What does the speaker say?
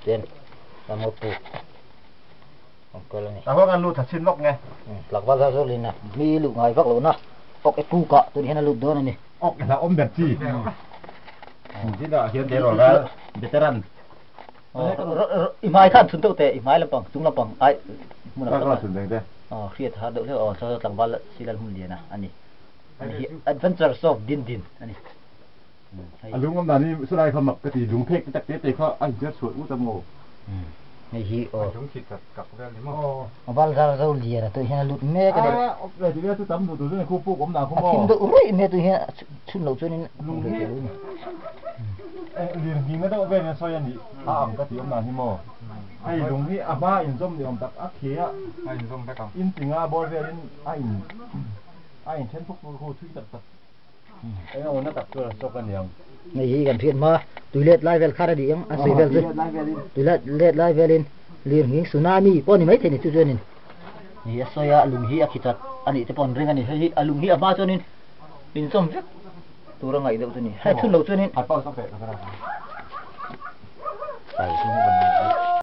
Chuan ram ngaw puk an kal a ni. Tah huan an lut thla chhin lawk nge. Tlangval zar zawr lin a mi luh ngai vak lohna awk e pukah tun hian a lut dawn a ni. Awk e hlauhawm ber chi. Zinah hian tleirawl ral veteran. I hmai khan chhun deuh teh, i hmai lampang, chung lampang ai hmun ah tak chhun reng te. Aw hriat har deuh hleuh aw saw tlangval silal hmun lian a ani. Ani hi Adventures of Din Din ani. A lung awm dan hi saw lai kha mak ka ti, lung phek te tak te te kha a inzir chhuah ut a maw? Hei hi aw. A lung khi chat kak vel ni maw? Aw val zar zo lian a tuih hian a lut mek a ni. A awp ve tih vel chu tam duh tur chu ni khu puk awm dan khu maw? A thim deuh ruih mai a tuih hian a chhun loh chuanin a hmuh hlei lo ni. Lir nghing na deuh vel in a sawi a nih a ang ka tih awm dan hi maw? Hei lung hi a hma inzawm ni awm tak a khi a A inzawm vek ang. Intinga bawr velin a in a inthen phuk phuk khu thui tak tak. Eng awmna tak chu an sawk a niang. Hei hi kan hriat hma tui let lai vel khat a ni ang a sawi vel chu tui let let lai velin lirnghing tsunami pawh a ni maithei ni chu chuanin ni a sawi a lung hi a khi chat a nih te pawh an ring a ni hei hi a lung hi a hma chuanin inchawm vek tur a ngaih deuh chu a ni hei chhun loh chuanin.